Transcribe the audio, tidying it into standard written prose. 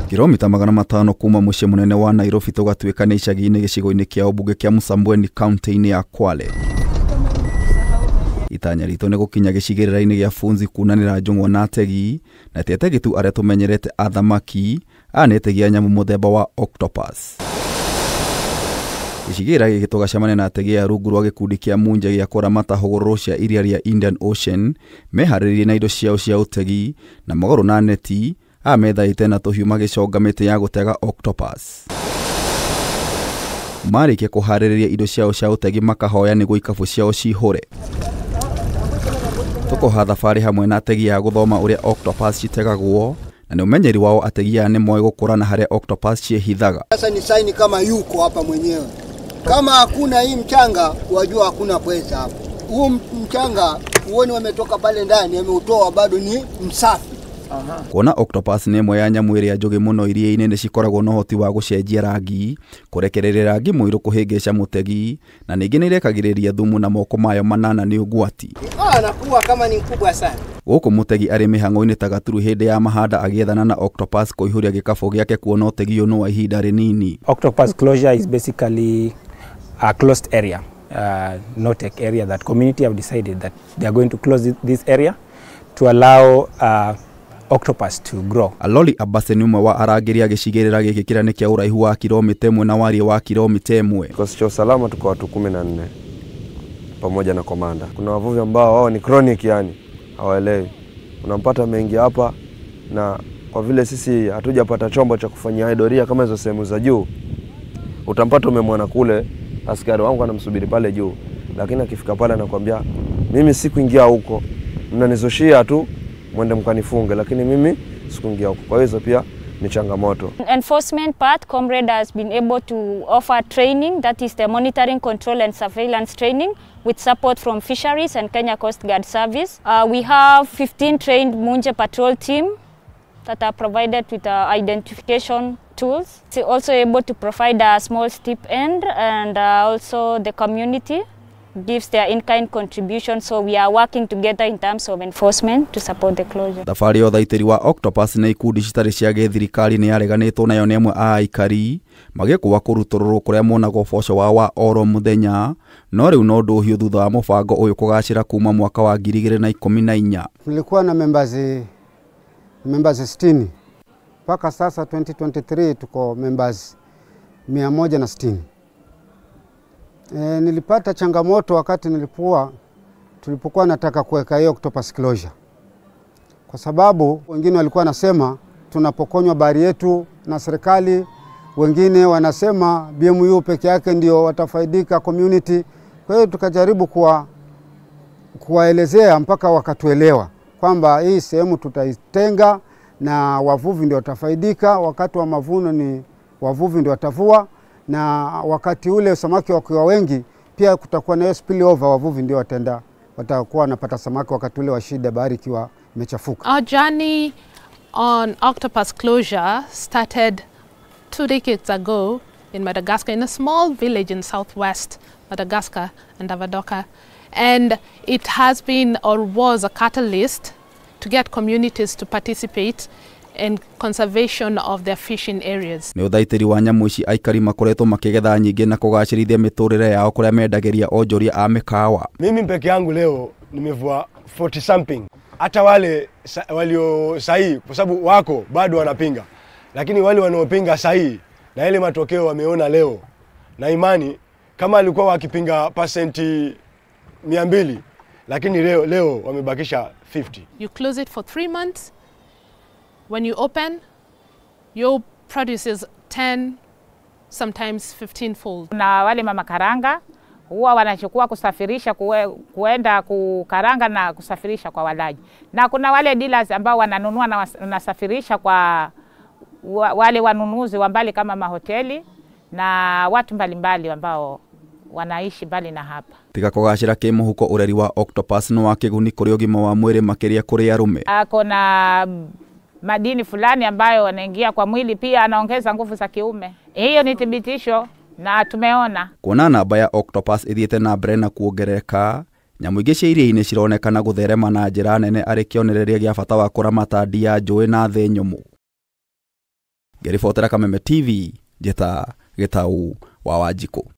Kilomita 500 kuma muciĩ munene wa Nairobi tũgatuĩka nĩ icagi-inĩ gĩcigo-inĩ kĩa ũmbunge kĩa Msambweni kaunti-inĩ ya Kwale. Itanya ritũ nĩ gũkinya gĩcigĩrĩra-inĩ gĩa Funzi kunanĩra njũng'wa na ategi, na ti ategi tu arĩa tũmenyerete a thamaki, aya nĩ ategi a nyamũ mũthemba wa octopus. Gĩcigĩrĩra gĩkĩ tũgacemania na ategi aya rungu rwa gĩkundi kĩa Munje gĩa kũramata hũgũrũrũ cia iria rĩa Indian Ocean, meharĩrĩirie na indo ciao cia ũtegi na magũrũ na neti, aya methaĩte na tũhiũ magĩconga mĩtĩ ya gũtega octopus. Marĩkia kũharĩrĩria indo ciao cia ũtegi makahoya nĩguo ikabu ciao cihũre. Tũkoha thabarĩ hamwe na ategi a gũthoma ũrĩa octopus citegagwo, na nĩ ũmenyeri wao ategi aya nĩ moĩ gũkũrana harĩa octopus ciĩhithaga. Sasa ni saini kama yuko hapa mwenyewe. Kama hakuna hii mchanga, wajua hakuna pesa hapo. Huu mchanga uone wametoka pale ndani, ameutoa bado ni msafi. Kuona octopus nĩ ĩmwe ya nyamũ ĩrĩa njũgĩ mũno iria-inĩ nĩ cikoragwo na ũhoti wa gũcenjia rangi, kũrekereria rangi mũirũ kũhĩngĩca mũtegi, na ningĩ nĩ irekagĩrĩria thumu na moko mayo manana nĩ ũgwati. Anakuwa kama ni mkubwa sana. Gũkũ mũtegi arĩ mĩhang'o-inĩ ta gaturu hĩndĩ ya mahanda agĩethana na octopus kũihũria gĩkabũ gĩake kuona ũtegi ũyũ nĩ wa ihinda rĩnini. Octopus closure is basically a closed area, no-take area that community have decided that they are going to close this area to allow octopus to grow. Aloli Abase nĩ ũmwe wa arangĩri a gĩcigĩrĩra gĩkĩ kĩrĩa nĩ kĩa ũraihu wa kilomita 1 na wariĩ wa kilomita 1. Kikosi cha usalama tuko watu 14 pamoja na komanda. Kuna wavuvi ambao wao ni chronic, yani hawaelewi. Unampata mengi hapa, na kwa vile sisi hatujapata chombo cha kufanyia doria kama hizo sehemu za juu, utampata umemwona kule askari wangu anamsubiri pale juu, lakini akifika pale anakuambia mimi sikuingia huko, mnanizoshia tu mwende mkanifunge, lakini mimi sikuingia huko. Kwa hiyo pia ni changamoto. Enforcement part, Comrade has been able to offer training, that is the monitoring, control and surveillance training with support from Fisheries and Kenya Coast Guard Service. We have 15 trained Munje patrol team that are provided with identification tools. It's also able to provide a small stipend, and also the community gives their in-kind contribution, so we are working together in terms of enforcement to support the closure. Thabarĩ ya ũthaitĩri wa octopus nĩ ikundi citarĩ cia gĩthirikari nĩ yareganĩtwo nayo nĩ amwe a aikari magĩkũa kũrutũrũrwo kũrĩa monagwo ũboco wao wa oro mũthenya, no rĩu no ndũhiũ thutha wa mũbango ũyũ kũgacĩra kuma mwaka wa 2014. Tulikuwa na members 60 mpaka sasa 2023 tuko members 160. Nilipata changamoto wakati tulipokuwa nataka kuweka hiyo octopus closure. Kwa sababu wengine walikuwa nasema tunapokonywa bahari yetu na serikali, wengine wanasema BMU peke yake ndio watafaidika community. Kwa hiyo tukajaribu kuwaelezea mpaka wakatuelewa kwamba hii sehemu tutaitenga na wavuvi ndio watafaidika, wakati wa mavuno ni wavuvi ndio watavua, na wakati ule samaki wakiwa wengi pia kutakuwa na spillover, wavuvi ndio watakuwa wanapata samaki wakati ule wa shida bahari ikiwa imechafuka. Our journey on octopus closure started 2 decades ago in Madagascar, in a small village in southwest Madagascar, Andavadoaka, and it has been or was a catalyst to get communities to participate in conservation of their fishing areas. Nĩ ũthaitĩri wa nyamũ ici aikari makoretwo makĩgetha nyingĩ na kũgacĩrithia mĩtũrĩre yao kũrĩa mendagĩria onjoria a mĩkawa. Mimi peke yangu leo nimevua 40 something. Hata wale walio sahihi, kwa sababu wako bado wanapinga, lakini wale wanaopinga sahihi na ile matokeo wameona leo, na imani kama alikuwa wakipinga 200%, lakini leo wamebakisha 50. You close it for 3 months. When you open, your produce is 10, sometimes 15 fold. Na wale mama karanga huwa wanachukua kusafirisha kuenda kukaranga na kusafirisha kwa walaji. Na kuna wale dealers ambao wananunua na wanasafirisha kwa wale wanunuzi wa mbali kama mahoteli na watu mbalimbali ambao wanaishi mbali na hapa. Tiga kũgacĩra kĩmũhuko, ũreri wa octopus nĩ wa kĩguni kũrĩ ũgima wa mwĩrĩ makĩria kũrĩ arũme. Kuna madini fulani ambayo yanaingia kwa mwili, pia anaongeza nguvu za kiume. Hiyo ni thibitisho na tumeona. Kuona namba ya octopus ithiĩte na mbere na kuongerereka Nyamũ ingĩ cia iria-inĩ cironekana gũtherema na njĩra nene arĩ kĩonereria gĩa bata wa kũramata ndia njũĩ na thĩ nyũmũ. Ngĩribotera Kameme TV, njĩta Gĩtau wa Wanjikũ.